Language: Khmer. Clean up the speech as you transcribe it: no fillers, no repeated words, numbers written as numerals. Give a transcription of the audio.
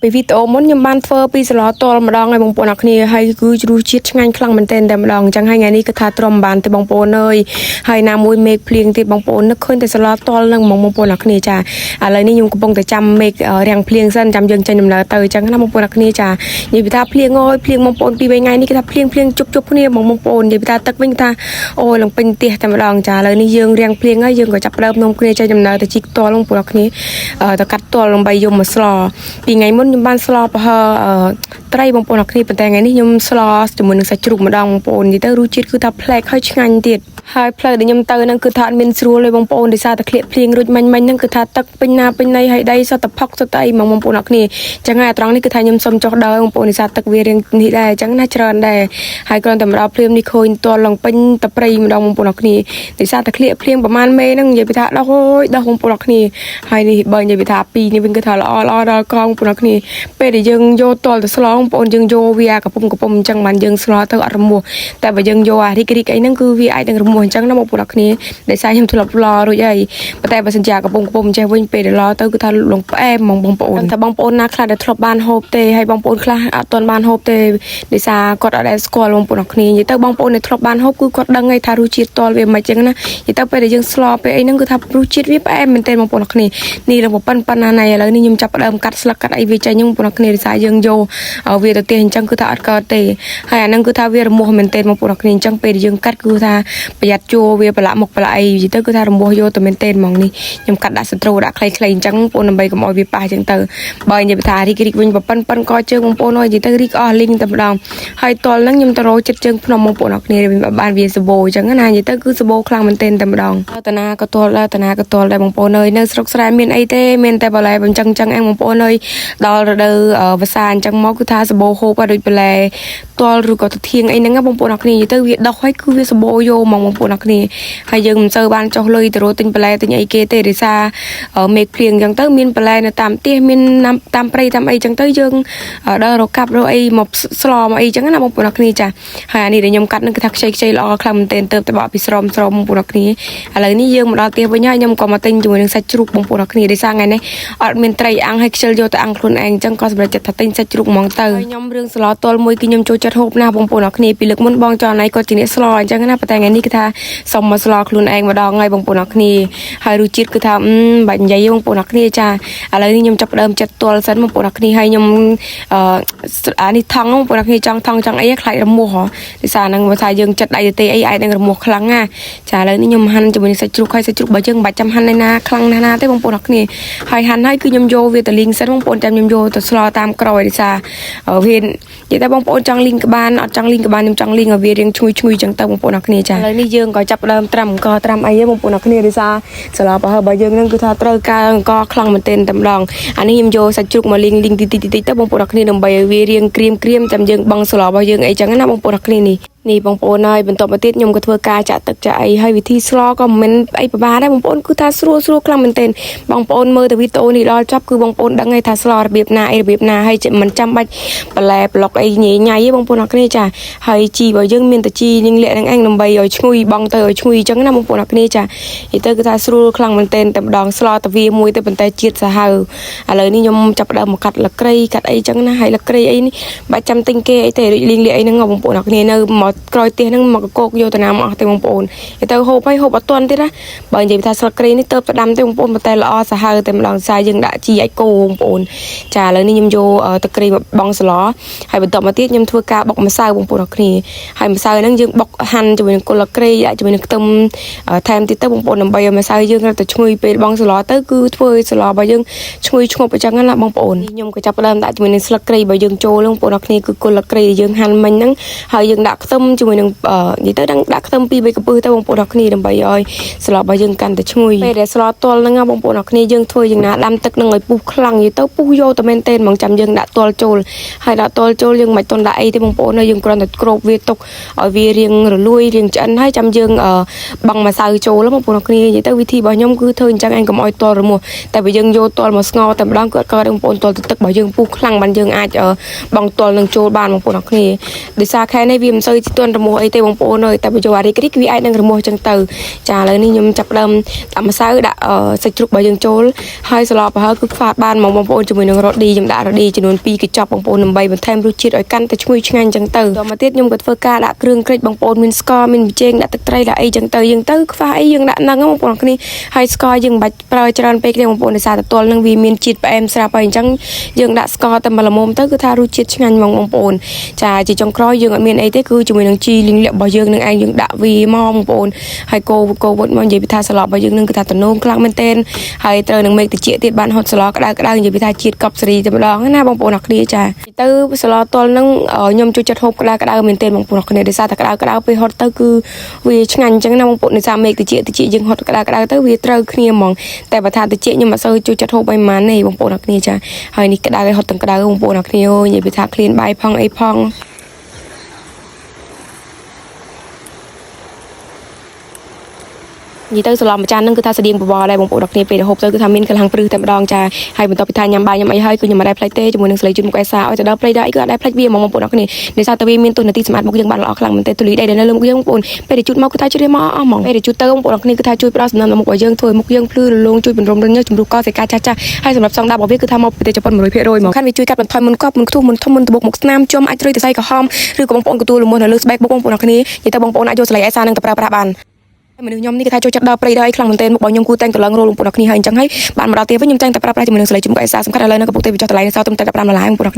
ពីវីដេអូមុនខ្ញុំបានធ្វើពីសឡតលម្ដងហើយបងប្អូនអរគ្នាហើយគឺរសជាតិឆ្ងាញ់ខ្លាំងមែនទែនតែម្ដងអញ្ចឹងហើយថ្ងៃនេះគឺថាទ្រាំបានទេបងប្អូនអើយហើយណាមួយមេឃភ្លៀងទៀតបងប្អូននឹកឃើញតែសឡតលនឹងហ្មងបងប្អូនអរគ្នាចាឥឡូវនេះខ្ញុំកំពុងតែចាំមេឃរាំងភ្លៀងសិនចាំយើងចេញដំណើរទៅអញ្ចឹងណាបងប្អូនអរគ្នាចានិយាយពីថាភ្លៀងអើយភ្លៀងបងប្អូនពីរបីថ្ងៃនេះគឺថាភ្លៀងភ្លៀងជប់ជប់គ្នាហ្មងបងប្អូននិយាយពីថាទឹកវិញគឺថាអូយឡើងពេញផ្ទះតែម្ដងចាឥឡូវនេះយើងរាំងភ្លៀងហើយយើងក៏ចាប់ផ្ដើមនាំគ្នាចេញដំណើរទៅជីកតលបងប្អូនអរគ្នាទៅកាត់តលដើម្បីយកមកស្លពីថ្ងៃមុនខ្ញុំបានស្លប្រហើត្រីបងប្អូនអរគ្នាប៉ុន្តែថ្ងៃនេះខ្ញុំស្លជាមួយនឹងសាច់ជ្រូកម្ដងបងប្អូននិយាយទៅរសជាតិគឺថាប្លែកហើយឆ្ងាញ់ទៀតហើយផ្លូវដែលខ្ញុំទៅហ្នឹងគឺថាអត់មានស្រួលទេបងប្អូនដោយសារតែក្លៀកភ្លៀងរួចមិញមិញហ្នឹងគឺថាទឹកពេញណាពេញណីហើយដីសុទ្ធតែផុកសុទ្ធតែអីហ្មងបងប្អូនអរគ្នាអញ្ចឹងហើយអាត្រង់នេះគឺថាខ្ញុំសុំចុះដើរបងប្អូនដោយសារទឹកវារៀងនេះដែរអញ្ចឹងណាច្រើនដែរហើយគ្រាន់តែមកដល់ភ្លាមនេះឃើញទាល់ឡើងពេញតព្រៃម្ដងបងប្អូនអរគ្នាដោយសារតែក្លៀកភ្លៀងប្រហែលមេហ្នឹងនិយាយពីថាដោះអូយដោះបងប្អូនអរគ្នាហើយនេះបើនិយាយពីថាពីរនេះវិញគឺថាល្អល្អដល់កងបងប្អូនអរគ្នាពេលដែលយើងយកទាល់ទៅស្លងបងប្អូនយើងយកវាកំពុំកំពុំអញ្ចឹងបានយើងស្លទៅអត់រមាស់តែបើយើងយកអារីករីកអីហ្នឹងគឺវាអាចនឹងរមាស់អញ្ចឹងណាបងប្អូនអរគ្នាដោយសារខ្ញុំធ្លាប់ឡរួចហើយប៉ុន្តែបើសិនជាអាកំពុំកំពុំចេះវិញពេលដែលឡទៅគឺថាលងផ្អែមហ្មងបងប្អូនថាបងប្អូនណាខ្លះដែលធ្លាប់បានហូបទេហើយបងប្អូនខ្លះអត់ទាន់បានហូបទេដោយសារគាត់អត់ដែលស្គាល់បងប្អូនអរគ្នានិយាយទៅបងប្អូនដែលធ្លាប់បានហូបគឺគាត់ដឹងហើយថារសជាតិតលវាមិនអញ្ចឹងណានិយាយទៅពេលដែលយើងស្លពេលអីហ្នឹងគឺថារសជាតិវាផ្អែមមែនទែនបងប្អូនអរគ្នានេះលងប៉ិនប៉ុណ្ណាណៃឥឡូវនេះខ្ញុំចាប់ផ្ដើមកាត់ស្លឹកកាត់អីវាចេញហ្នឹងបងប្អូនអរគ្នាដោយសារយើងយកវាទៅផ្ទះអញ្ចឹងគឺថាអត់កើតទេហើយអាហ្នឹងគឺថាវារមាស់មែនទែនបងប្អូនអរគ្នាអញ្ចឹងពេលដែលយើងកាត់គឺថាប្រយ័ត្នជួវាប្រឡាក់មុខប្រឡាក់អីនិយាយទៅគឺថារមាស់យកទៅមែនទែនហ្មងនេះខ្ញុំកាត់ដាក់សត្រូដាក់ខ្លីៗអញ្ចឹងបងប្អូនដើម្បីកុំឲ្យវាប៉ះអញ្ចឹងទៅបើនិយាយថារីករីកវិញប៉ិនប៉ិនកជើងបងប្អូនអើយនិយាយទៅរីកអស់លីងតែម្ដងហើយតលហ្នឹងខ្ញុំទៅរកចិត្តជើងភ្នំបងប្អូនអរគ្នាបានវាសបោអញ្ចឹងណានិយាយទៅគឺសបោខ្លាំងមែនទែនតែម្ដងតាណាក៏ទល់ដែរតាណាក៏ទល់ដែរបងប្អូនអើយនៅស្រុកស្រែមានអីទេមានតែបន្លែអញ្ចឹងអញ្ចឹងឯងបងប្អូនអើយដល់រដូវវស្សាអញ្ចឹងមកគឺថាសបោហូបឲ្យដូចបន្លែតលឬក៏ទៅធៀងអីហ្នឹងបងប្អូនអរគ្នានិយាយទៅវាដោះហើយគឺវាសបោយកហ្មងបងប្អូនអរគ្នាហើយយើងមិនសូវបានចុះលុយទៅរកទិញបន្លែទិញអីគេទេដោយសារមេឃភ្លៀងអញ្ចឹងទៅមានបន្លែនៅតាមផ្ទះមានតាមព្រៃតាមអីអញ្ចឹងទៅយើងដើររកកាប់រកអីមកស្លមកអីអញ្ចឹងណាបងប្អូនអរគ្នាចាហើយអានេះដែលខ្ញុំកាត់នឹងគឺថាខ្ចីខ្ចីល្អខ្លាំងមែនទែនទៅតែបកពីស្រមស្រមបងប្អូនអរគ្នាឥឡូវនេះយើងមកដល់ផ្ទះវិញហើយខ្ញុំក៏មកទិញជាមួយនឹងសាច់ជ្រូកបងប្អូនអរគ្នាដោយសារថ្ងៃនេះអត់មានត្រីអាំងហើយខ្ជិលយកទៅអាំងខ្លួនឯងអញ្ចឹងក៏សម្រេចចិត្តថាទិញសាច់ជ្រូកហ្មងទៅហើយខ្ញុំរឿងស្លទល់មួយគឺខ្ញុំចូលចិត្តហូបណាស់បងប្អូនអរគ្នាពីលើកមុនបងចောင်းណៃគាត់ជាអ្នកស្លអញ្ចឹងណាប៉ុន្តែថ្ងៃនេះគឺថាសុំមកស្លខ្លួនឯងម្ដងហើយបងប្អូនអរគ្នាហើយរសជាតិគឺថាបាច់និយាយបងប្អូនអរគ្នាចាឥឡូវនេះខ្ញុំចាប់ផ្ដើមចិត្តទល់សិនបងប្អូនអរគ្នាហើយខ្ញុំអឺអានេះថង់បងប្អូនអរគ្នាចង់ថង់ចង់អីខ្លាចរមាស់ហ៎ដោយសារហ្នឹងបើថាយើងចិត្តដៃទៅទេអីអាចនឹងរមាស់ខ្លាំងណាចាឥឡូវនេះខ្ញុំហាន់ជាមួយនឹងសាច់ជ្រូកហើយសាច់ជ្រូកបើយើងមិនបាច់ចាំហាន់ឯណាខ្លាំងណាស់ណាទេបងប្អូនអរគ្នាហើយហាន់ហើយគឺខ្ញុំយកវាទៅលីងសិនបងប្អូនចាំខ្ញុំយកទៅស្លតាមក្រោយដោយសារវានិយាយតែបងប្អូនចង់លីងក្បានអត់ចង់លីងក្បានខ្ញុំចង់លីងឲ្យវារៀងឈ្ងុយឈ្ងុយចឹងទៅបងប្អូនអរគ្នាចាឥឡូវនេះយើងក៏ចាប់ផ្ដើមត្រាំអង្គត្រាំអីបងប្អូនអរគ្នាដោយសារស្លប្រហើបើយើងនឹងគឺថាត្រូវការអង្គខ្លាំងមែនទែនតែម្ដងអានេះខ្ញុំយកសាច់ជ្រូកមកលីងលីងតិចតិចតិចទៅបងប្អូនអរគ្នាដើម្បីឲ្យវារៀងក្រៀមក្រៀមចាំយើងបង់ស្លរបស់យើងអីចឹងណាបងប្អូនអរគ្នានេះនេះបងប្អូនហើយបន្តមកទៀតខ្ញុំក៏ធ្វើការចាក់ទឹកចាក់អីហើយវិធីស្លក៏មិនមែនអីពិបាកដែរបងប្អូនគឺថាស្រួលស្រួលខ្លាំងមែនទែនបងប្អូនមើលទៅវីដេអូនេះដល់ចប់គឺបងប្អូនដឹងហើយថាស្លរបៀបណាអីរបៀបណាហើយមិនចាំបាច់បន្លែប្លុកអីញ៉ៃញ៉ៃទេបងប្អូនអរគ្នាចាហើយជីរបស់យើងមានតែជីនាងលាក់នឹងឯងដើម្បីឲ្យឈ្ងុយបងទៅឲ្យឈ្ងុយអញ្ចឹងណាបងប្អូនអរគ្នាចានិយាយទៅគឺថាស្រួលខ្លាំងមែនទែនតែម្ដងស្លតាវាមួយទៅប៉ុន្តែជាតិសាហាវឥឡូវនេះខ្ញុំចាប់ផ្ដើមមកកាត់លក្រីកាត់អីចឹងណាហើយលក្រីអីនេះបាច់ចាំទិញគេអីទេដូចលីងលាក់អីហ្នឹងបងប្អូនអរគ្នានៅមកក្រោយផ្ទះហ្នឹងមកកកយកទៅណាមកអស់ទេបងប្អូននិយាយទៅហូបហើយហូបអត់ទាន់ទៀតណាបើនិយាយថាស្លឹកគ្រៃនេះទៅផ្ដាំទេបងប្អូនប៉ុន្តែល្អសាហាវតែម្ដងសាយើងដាក់ជីអាចគោបងប្អូនចាឥឡូវនេះខ្ញុំយកទឹកគ្រៃមកបងស្លហើយបន្តមកទៀតខ្ញុំធ្វើការបុកម្សៅបងប្អូនអរគ្នាហើយម្សៅហ្នឹងយើងបុកហាន់ជាមួយនឹងគល់លក្រីដាក់ជាមួយនឹងខ្ទឹមថែមទៀតទៅបងប្អូនដើម្បីឲ្យម្សៅយើងរត់តែឈ្ងុយពេលបងស្លទៅគឺធ្វើឲ្យស្លរបស់យើងឈ្ងុយឈ្ងប់អញ្ចឹងណាបងប្អូនខ្ញុំក៏ចាប់ផ្ដើមដាក់ជាមួយនឹងស្លឹកគ្រៃរបស់យើងចូលបងប្អូនអរគ្នាគឺគល់លក្រីដែលយើងហាន់មិញហ្នឹងហើយយើងដាក់ខ្ទឹមជាមួយនឹងនិយាយទៅដាក់ខ្ទឹមពីរបីកំពឹសទៅបងប្អូនអរគ្នាដើម្បីឲ្យស្លរបស់យើងកាន់តែឈ្ងុយពេលដែលស្លទល់ហ្នឹងបងប្អូនអរគ្នាយើងធ្វើយ៉ាងណាដាំទឹកហ្នឹងឲ្យពុះខ្លាំងនិយាយទៅពុះយកតែមែនទែនហ្មងចាំយើងដាក់ទល់ចូលហើយដាក់ទល់ចូលយើងមិនទាន់ដាក់អីទេបងប្អូនយើងគ្រាន់តែគ្របវាទុកឲ្យវារៀងរលួយរៀងឆ្អិនហើយចាំយើងបង់ម្សៅចូលបងប្អូនអរគ្នានិយាយទៅវិធីរបស់ខ្ញុំគឺធ្វើអញ្ចឹងឯងកុំឲ្យទល់រមាស់តែបើយើងយកទល់មកស្ងោតែម្ដងគឺអត់កើតបងប្អូនទល់ទឹករបស់យើងពុះខ្លាំងបានយើងអាចបង់ទល់នឹងចូលបានបងប្អូនអរគ្នាដោយសារខែនេះវាមិនសូវ ទាន់រមាស់អីទេបងប្អូនអើយតែបើយកអារីករីកវាអាចនឹងរមាស់ចឹងទៅចាឥឡូវនេះខ្ញុំចាប់ផ្ដើមដាក់ម្សៅដាក់សាច់ជ្រូករបស់យើងចូលហើយសឡប្រហើគឺខ្វាតបានហ្មងបងប្អូនជាមួយនឹងរ៉ូឌីខ្ញុំដាក់រ៉ូឌីចំនួន2កញ្ចប់បងប្អូនដើម្បីបន្ថែមរសជាតិឲ្យកាន់តែឈ្ងុយឆ្ងាញ់ចឹងទៅដល់មកទៀតខ្ញុំក៏ធ្វើការដាក់គ្រឿងក្រិចបងប្អូនមានស្ករមានប៊ីចេងដាក់ទឹកត្រីដាក់អីចឹងទៅយើងទៅខ្វះអីយើងដាក់ហ្នឹងបងប្អូនគ្នាហើយស្ករយើងមិនបាច់ប្រើច្រើនពេកទេបងប្អូនដោយសារតែទល់នឹងវាមានជាតិផ្អែមស្រាប់ហើយអញ្ចឹងយើងដាក់ស្ករតែមួយល្មមទៅគឺថារសជាតិឆ្ងាញ់ហ្មងបងប្អូនចាជាចុងក្រោយយើងអត់មានអីទេគឺជាមួយនឹងជីលីងលាក់របស់យើងនឹងឯងយើងដាក់វាមកបងប្អូនហើយកោកោវុតមកនិយាយពីថាសឡរបស់យើងនឹងគឺថាតំណងខ្លាំងមែនទែនហើយត្រូវនឹងមេឃតិចទៀតបានហត់សឡក្តៅក្តៅនិយាយពីថាជាតិកប់សេរីតែម្ដងណាបងប្អូនអរគ្នាចាទៅសឡទល់នឹងខ្ញុំជួយចិត្តហូបក្តៅក្តៅមែនទែនបងប្អូនអរគ្នាដោយសារតែក្តៅក្តៅពេលហត់ទៅគឺវាឆ្ងាញ់អញ្ចឹងណាបងប្អូនដោយសារមេឃតិចតិចយើងហត់ក្តៅក្តៅទៅវាត្រូវគ្នាហ្មងតែបើថាតិចខ្ញុំអត់សូវជួយចិត្តហូបអីម៉ានទេបងប្អូនអរគ្នាចាហើយនេះក្តៅឲ្យហត់ទាំងក្តៅបងប្អូនអរគ្នាអូយនិយាយពីថាឃ្លានបាយផងអីផង និយាយទៅសឡំម្ចាស់ហ្នឹងគឺថាស្តៀងបបរដែរបងប្អូនអរគ្នាពេលដែលហូបទៅគឺថាមានកម្លាំងព្រឹសតែម្ដងចាហើយបន្ទាប់ពីថាញ៉ាំបាយញ៉ាំអីហើយគឺខ្ញុំមិនដែលភ្លេចទេជាមួយនឹងសលេជូនមុខអេសាឲ្យទៅដល់ព្រៃដល់អីគឺអត់ដែលភ្លេចវាហ្មងបងប្អូនអរគ្នាដោយសារតែវាមានតួនាទីសម្អាតមុខយើងបានល្អខ្លាំងមែនទេទូលីដីដែលនៅលើមុខយើងបងប្អូនពេលដែលជូតមកគឺថាជ្រាបមកអស់ហ្មងពេលដែលជូតទៅបងប្អូនអរគ្នាគឺថាជួយផ្ដល់សំណើមដល់មុខរបស់យើងធ្វើឲ្យមុខយើងភ្លឺរលោងជួយបន្រំរញើសជំរុះកសិកាចាស់ចាស់ហើយសម្រាប់សង់ដារបស់វាគឺថាមកពីប្រទេសជប៉ុន100%ហ្មងខាន់វាជួយកាត់បន្ថយមុនកប់មុនខ្ទុះមុនធំមុនត្បុកមុខស្នាមជាំអាចជ្រុយសរសៃក្រហមឬក៏បងប្អូនទទួលលំនៅលើស្បែកមុខបងប្អូនអរគ្នានិយាយទៅបងប្អូនអាចយកសលេអេសានឹងទៅប្រើប្រាស់បាន មនុស្សខ្ញុំនេះគេថាចូលចិត្តដល់ព្រៃដល់អីខ្លាំងមែនទែនមុខរបស់ខ្ញុំគូតែងតឡើងរលបងប្អូនអរគ្នាហើយអញ្ចឹងហើយបានមកដល់ទៀតវិញខ្ញុំតែងតែប្រើប្រាស់ជាមួយនឹងសលេជុំកអេសាសំខាន់ឥឡូវនៅកំពុងតែបញ្ចុះតម្លៃនៅសល់ត្រឹមតែ15ដុល្លារបងប្អូនអរគ្នា។